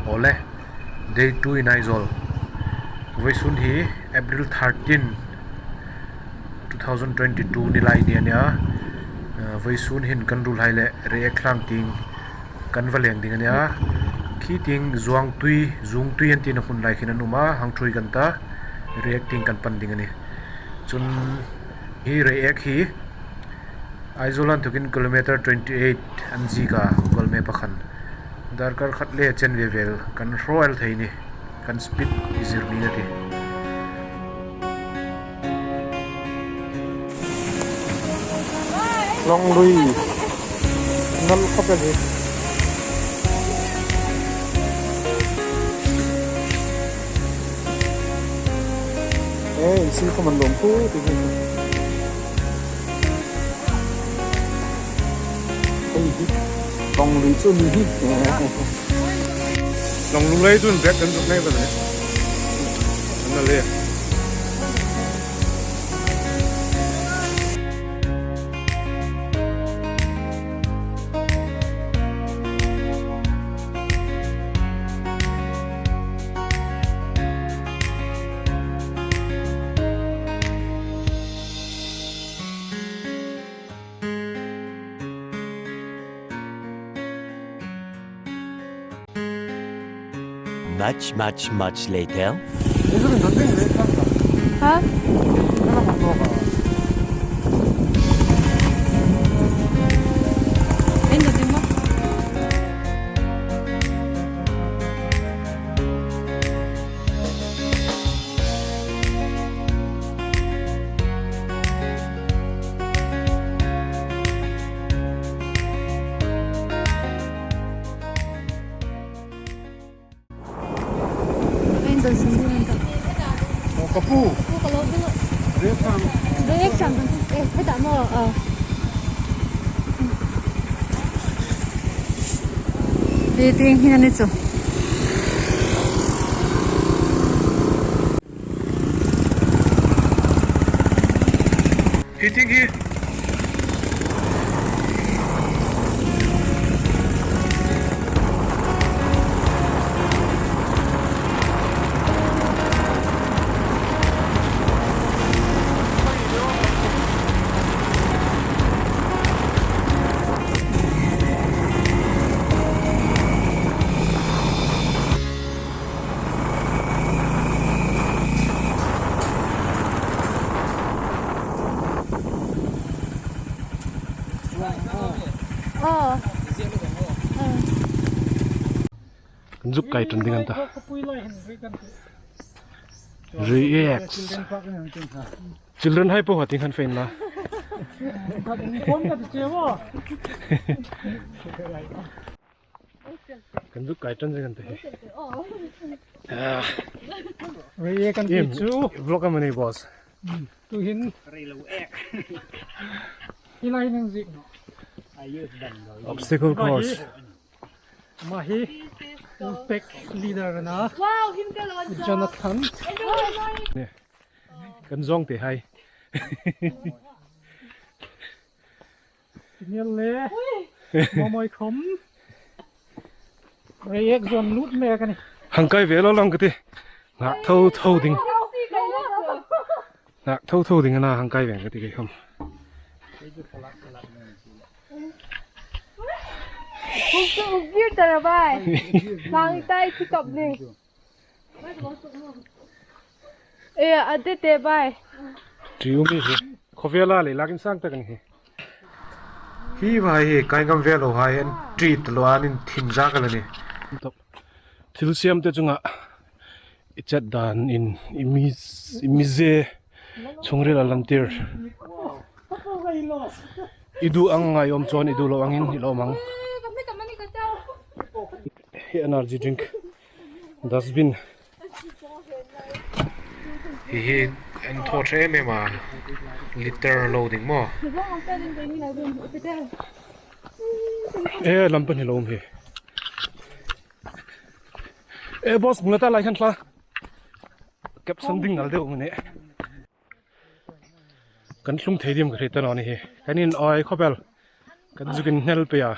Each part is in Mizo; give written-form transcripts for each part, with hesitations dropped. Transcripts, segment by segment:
Awle, Day 2 in Aizawl. Vawisun hi April 13, 2022 ni lai ni a nia. Vawisun hin kan rulhai leh Reiek hlang ting kan va leng ding a nia. Khi ting zuang tui, zung tui an tihna hmun lai khin an awm a, hangthui kan ta Reiek ting kan pan ding a ni. Chun hi Reiek hi Aizawl an thawkin kilometre 28 an zik a, Google Map a khan darkar khat leh chen ve vel kan hrual thei ni, kan speed i zir niin a ti. Long lui nal khawp e ni. E insil khawm an lawm pu tih hi. Hei hi lawng lui chu ni hi. Lawng lunglei chu an bag kan zuk mek ta mai. An la le. Much much much later. Ha? Meeting hi ani chu. Heating hi Zuk kai tan ding an ta. React. Children hai pawh hating han fein la. Kan zuk kai tan kan te hi. Rei kan ti chu. Vlog amani boss. Tu hin. Rei lo ek. Hilai nang zik no. Obstacle course. Ma hi pack leader na. Jonathan. Kan zong te hai. Nial le Mawmawi khawm Reiek zawn lut mek a ni. Hang kai ve lo lang ka ti. Ngah tho tho ding. Ngah tho tho ding ana hang kai ve ka ti kai kham. Triumi hi khawvela leh lakin sang tak a ni hi. Hi vai hi kaingam vel ho hai hian treat lo an in thin zak a la ni. Thil siam te chungah i chat dan in i mize chhungril a lantir. I duh ang ngai awm chuan i duh loh angin i la awm ang. Hi energy drink. Dustbin hi hi an thaw tha em em a litter loading maw e lam pahnih lo awm hi e boss hmun ata lai khan thla caption ding nal deuh mawni kan thlung thei diam ka hre ta lo a ni hi kan in awai khawvel kan zukin hnel pe a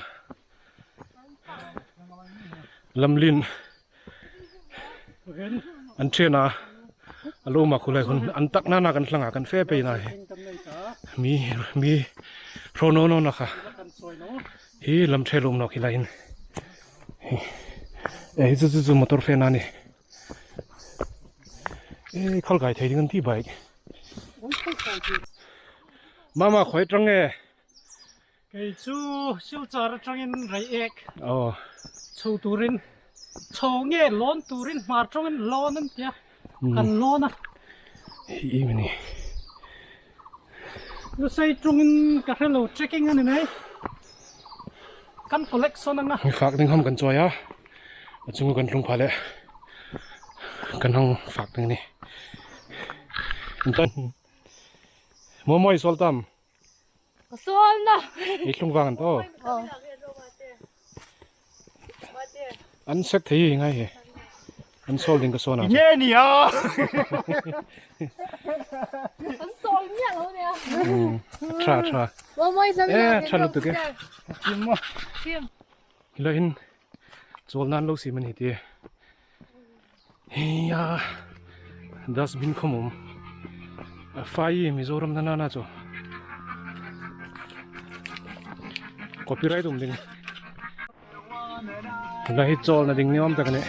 lamlin. An thian a a lo ma khulai hun an tak na na kan hlanga kan fe pe na hi mi mi hro no no na kha hi lam the lum nok hi lain e hi chu chu chu motor fe na ni e khal kai thei ding an ti bike mama khoi tang nge Kei chu Silchar atangin Reiek chho turin chho nge lawn turin hmar tawngin lawn an tia kan lawn a. Hi em ani. Lusei tawngin ka hre lo trekking a ni mai. Kan collection anga. Mi fak ding ham kan chawi a, a chunga kan tlung phah leh kan hang fak ding a ni. Maw mawi sawl tam. Ka sawl na. I thlung vang an to. An sek thei ngai he. An sawl ding ka sawn a. Nge ni a. An sawl miah lo nia. Tha tha. Maw mawi zam Eh tha lutuk e. Kim mo. Kim. Hila in chawl nan lo si man hi ti. Heia dustbin khawm awm a fai Mizoram na nana chu copyright awm ding la hi chawl na ding ni awm tak a ni.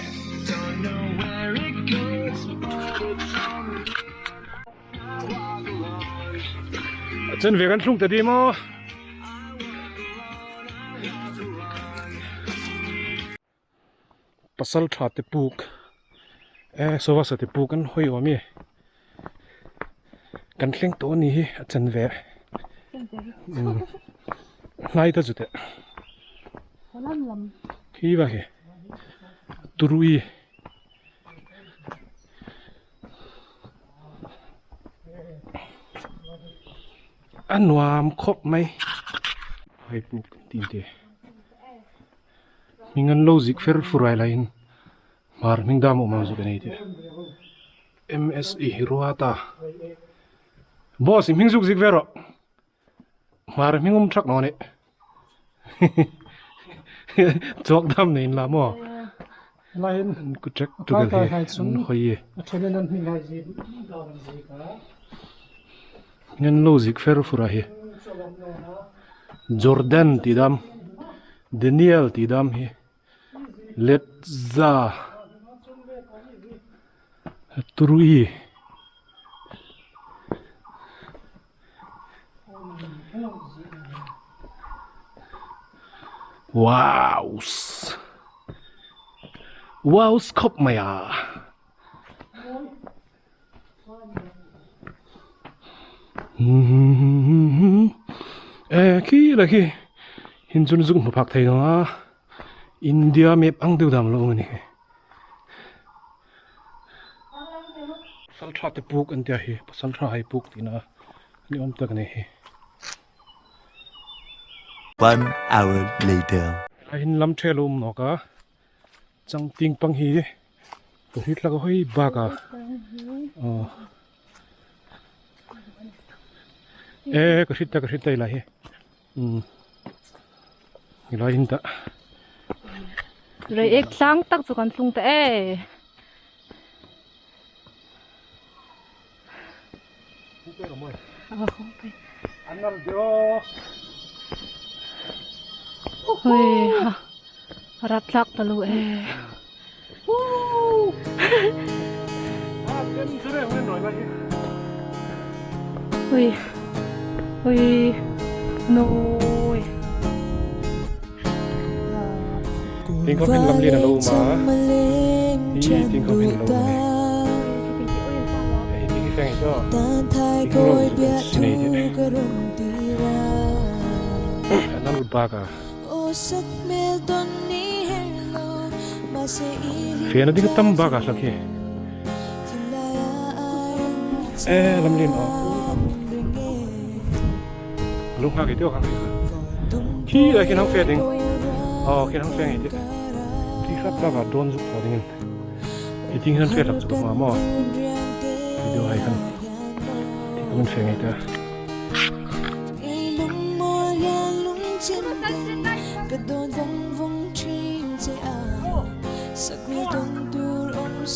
Chen ve kan thlung ta di maw. Pasal tha te puk e sofa sa te puk an hawi awm i kan thleng tawh a ni hi a chan ve umm hnai ta chu teh khi va khi turui a nuam khawp mai hei puk tih te. Hming an lo zik fer fur ai laiin hmar hming dam awm ang zuk a nei tih M_S_E Ruata boss i hming zuk zik ve rawh hmar hming awm thak lo a ni chawk dam nei in la maw an ku trek tuk a hi an hawi hming an lo zik fer fur a hi Jordan tih dam. Daniel tih dam hi Letza Turui Wows Wows khawp mai a. E khi la khi hin chun zuk hmu phak thei lo a India map ang deuh dam lo ani pasal tha te puk an tia hi pasal tha hai puk tihna ni awm tak ani hi. One hour later. A hin lam thel a awm nawk a. Changting pang hi ka hri tlak a hawi bak a aw e ka hrit ta ka hrit ta ilai hi umm ilai in ta Rei ek tlang tak chu kan thlung ta e. Hei ha rat tlak ta lo e. Ui ui noi. Ting khawp hin lam lian a lo awm a hi ting khawp hin a lo awm a ni hei ting hi feng hi chu ting rawng chu kan si nei tih a nal bak a fian a ding tam bak a hlak hi e lam lian aw Lung hak i teuh hang hi khi lai khian hang fe ding aw khian hang fe ngei teh khi hrap hrap ah dawn zuk thaw ding in i ting hian fe hlak chu ka hmu a maw video ai khan ti kan fe ngei teh A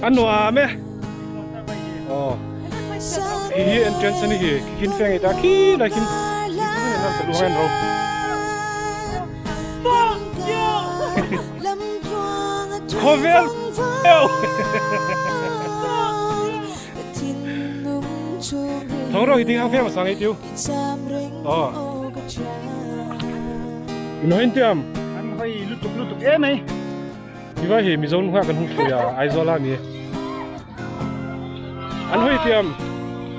nuam e. Aw. Hi hi entrance ani hi. Khin feng ita khi lai khin. Luang en ro. Khawvel Thong ro hi ding hang feng sang ei tiu. Aw. Inoin tiam. An hoi lutuk lutuk em ei. Iva hi Mizo nu kan hung thui a Aizawl a mi. An hoi tiam.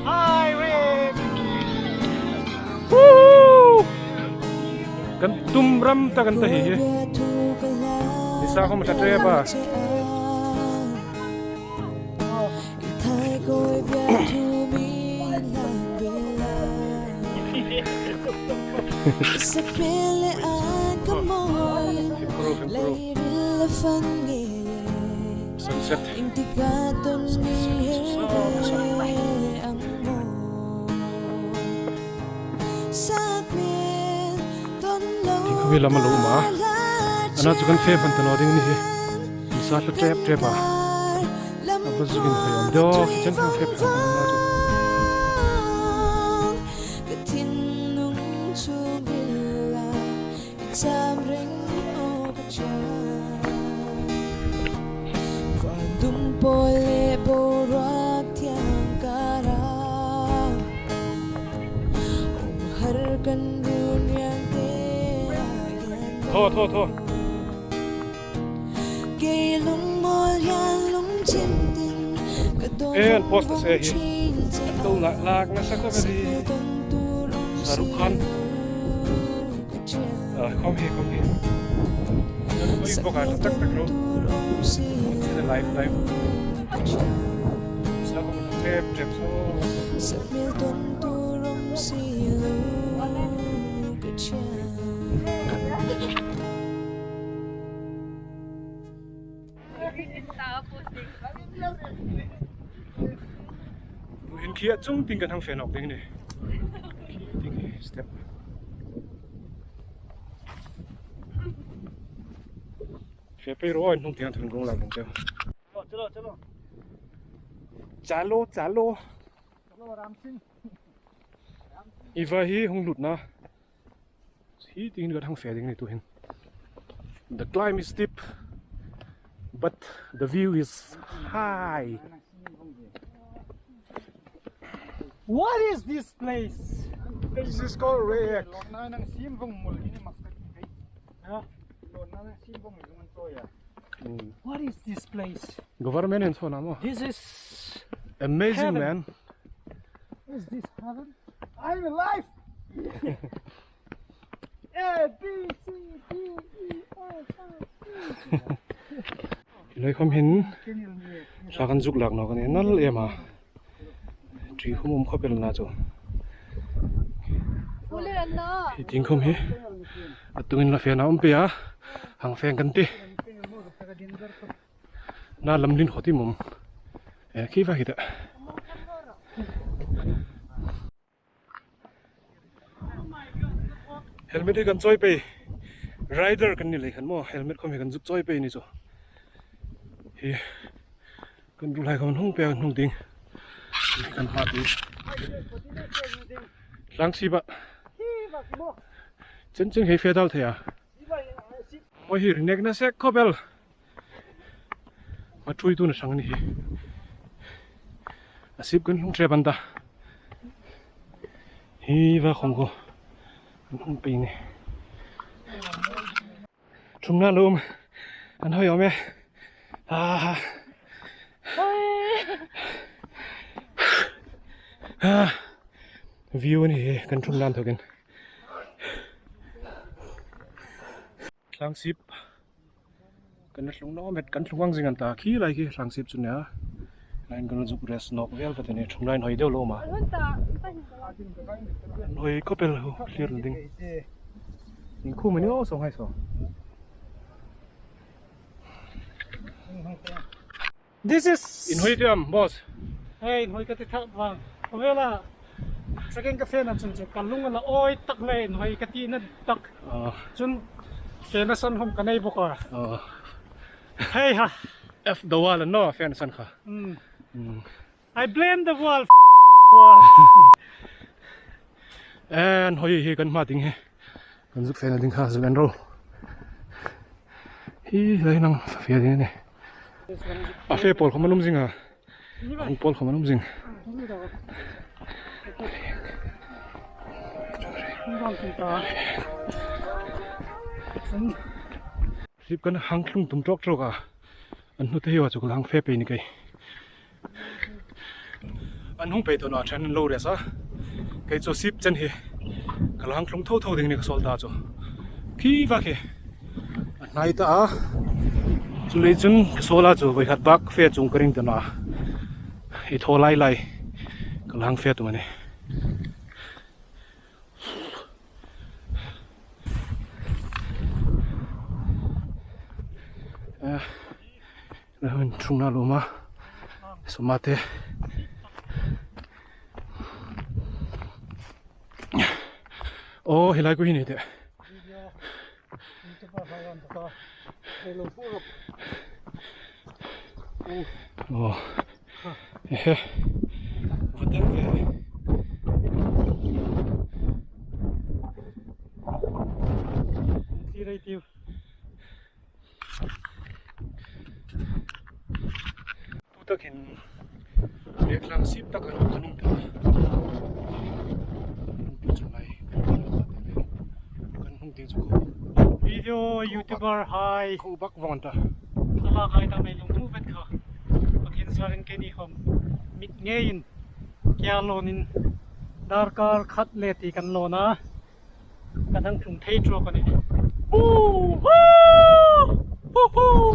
Hi Rick. Woo! Kan tum ram ta kan ta hi hi. Nisa ko mata tre ba. Sunset. Thingkhawi lam a lo awm a, ana chu kan fe hman ta lo ding a ni hi. Nisa hla tep tep a, a va zukin hawi awm deuh khi chuan kan fe phah ta lo chu. Thaw thaw thaw. E an post na se hi. An to lak lak nasa khawp a hi. Shahrukh Khan. Ah khom hi khom hi. Oi bawk a tak tak ro. Live live. Sa ko trep trep so. In khi a chung ting kan hang fen awk ding ni. Khi ting hi step. Fe pe ro in hnung tiang thun gong lang ding cheu. Chalo chalo. Chalo chalo. Chalo Ram Singh. Iva hi hung lut na. Hi ting kan hang fe ding ni tu hin. The climb is steep but the view is high. What is this place? This is called Reiek. What is this place? Government in chona mo. This is amazing heaven. Man. Is this heaven? I'm alive! A B C D E F G. Loi khom hin thla kan zuk lak nawk a ni nal em a tui khum awm khawp el na chu hi ding khum hi a tungin la fen a awm pe a hang feng kan ti na lam lin haw tim awm e khi va khi teh. Helmet hi kan chawi pei rider kan ni lei khan maw helmet khawm hi kan zuk chawi pei ni chu hi kan duh lai khan hnung pek hnung ding kan hma ti tlang sip ah chen chen hei fe dal thei a mawi hi ri nek na sek khawp el a thui tun a hrang a ni hi a sip kan hlung tep an ta hi va khawng ko an hung pei ni thumna lo awm an hawi awm e ha ha ha view a ni hi kan thum nan thawkin Tlangsip kan la hlung nawm het kan hlung ang zing an ta khi lai khi tlangsip chu nia line kan la zuk rest nawk vel vat ani thum line hawi deuh lo awm a an hawi khawpel ho thlir an ding inkhum ani aw saw ngai saw. This is In hawi tiam boss. Hei in hawi ka ti thak vang. Khawvela trekking ka fen ah chun chu ka lung a la awi tak le in hawi ka ti na tak. Chun ke na san hom ka nei bawk a. Hei ha. F the wall an no fan san kha. I blame the wall wall. And hoi hi kan hma ding hi kan zuk fan ding kha zuk en ro. Hi lai nang fe ding ni. A fe pol khomanum zinga. Ang pol khomanum zing. Sip kan hang thlung tum tawk tawk a an hnute hi chu ka hang fe pei ni kei an hung pei tawn a then an lo res a kei chu sip chen hi ka la hang thlung tho tho ding ni ka sawl ta chu khi va khi a hnai ta a chulei chun ka sawl a chu vawikhat bak fe chung ka ring tawn a i thaw lai lai ka la hang fe tum a ni. Thungna lawm a sawma te aw helai pawh hi ni teh. Aw ehe va dang ve Tu takin lehklang sip tak an awm ta kan hnung ding chu ko Video youtuber hai kho bak vong ta thlalak ai ta mai lung mu vet kha pathian zarin ke ni hom mit ngeiin kya lonin darkar khat le ti kan lon a Kan hang thlung thei trawk a ni. Hoo hoo! Hoo hoo!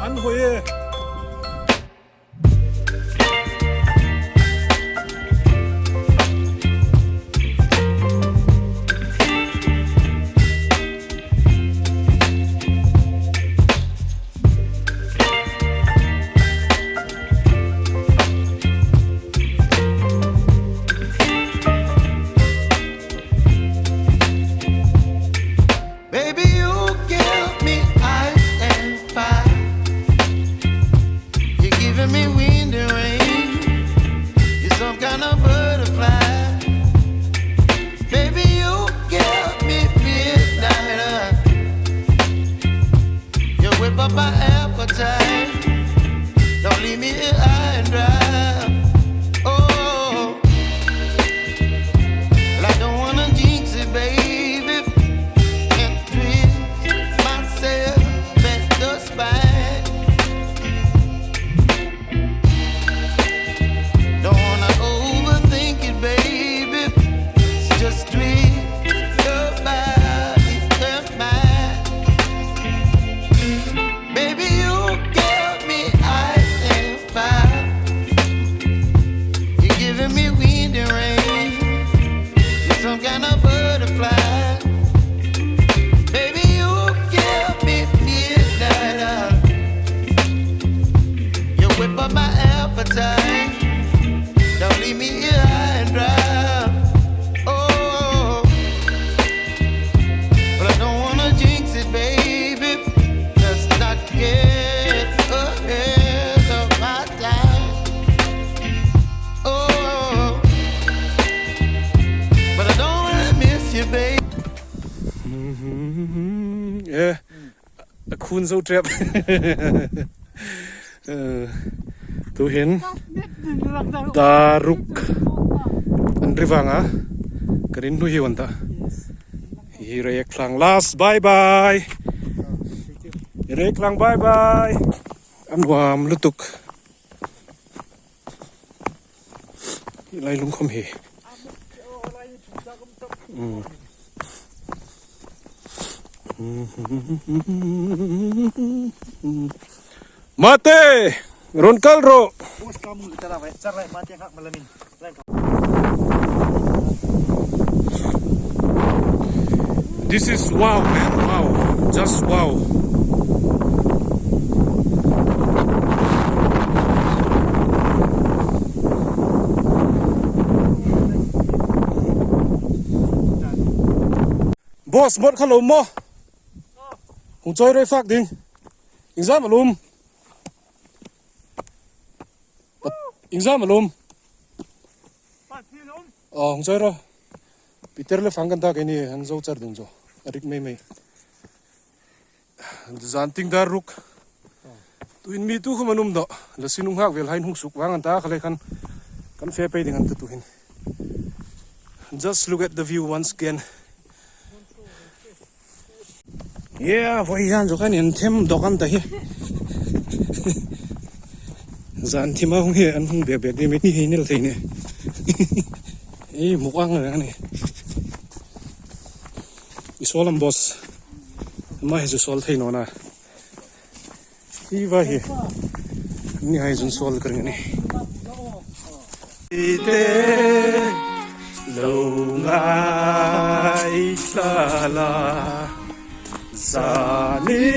An hawi e. Baby you give me ice and fire You're giving me wind and rain You're some kind of butterfly Baby you give me midnight You whip up my appetite Don't leave me here high and dry Oh Well I don't wanna jinx it baby And twist myself at the spine Don't wanna overthink it baby It's just twist your body and mine Baby you give me ice and fire You're giving me wind and rain You're some kind of butterfly Baby you give me midnight You whip up my appetite Don't leave me here high and dry Oh But I don't wanna jinx it baby Let's not get ahead of my time Oh But I don't wanna miss you baby E a khun zo tep tu hin daruk an ri vanga kan in hnu hi wan ta hi rei thlang last bye bye rei thlang bye bye an nuam lutuk Lai lungkhawm hi Mate rawn kal rawh. This is wow man wow just wow. Boss mawt kha lo maw? Hung chawi rei fak ding. Ingzam alum. Ingzam alum. Aw hung chawi ro. Peter le fang kan ta keini an zo char ding chu a rik mai mai. Zan ting dar ruk. Tuin mi tu khum anum do. La sinung hak vel hain hung suk wang an ta khalai khan kan fe pei ding an ta tu hin. Just look at the view once again. Yeah, voi hian chu khan in them dawk an ta hi. Zan thim a hung hi an hung bek bek ni ni hei nil thei ni. Ei muk ang reng ani. I sawl ang boss. Ama hi chu sawl thei nawn a. Hi va hi. Ni hai zun sawl ka ring ani. Te lo ngai tla la zanin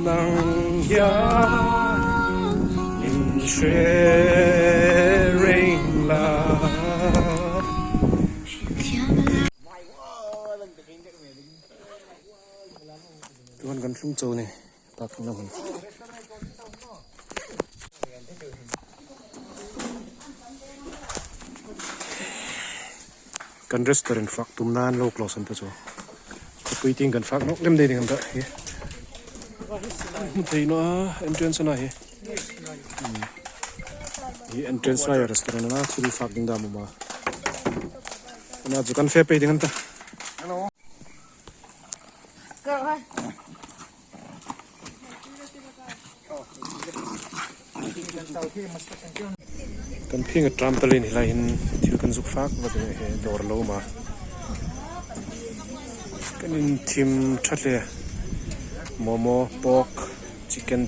nang hian min hre reng la. Tuan kan thlung cho ni tak na hun. Kan restaurant fak tum nan lo close an ta chu. Khawpui ting kan fak nawk lem dei ding an ta hi. Hmu thei no a entrance ana hi. Hi entrance lai a restaurant ana thil fak ding da mawma. Ana chu kan fe pei ding an ta. Kan phing a trampoline hi laiin thil kan zuk fak vak in he dawr lo awm a kan in thim tha hle momo pork chicken te.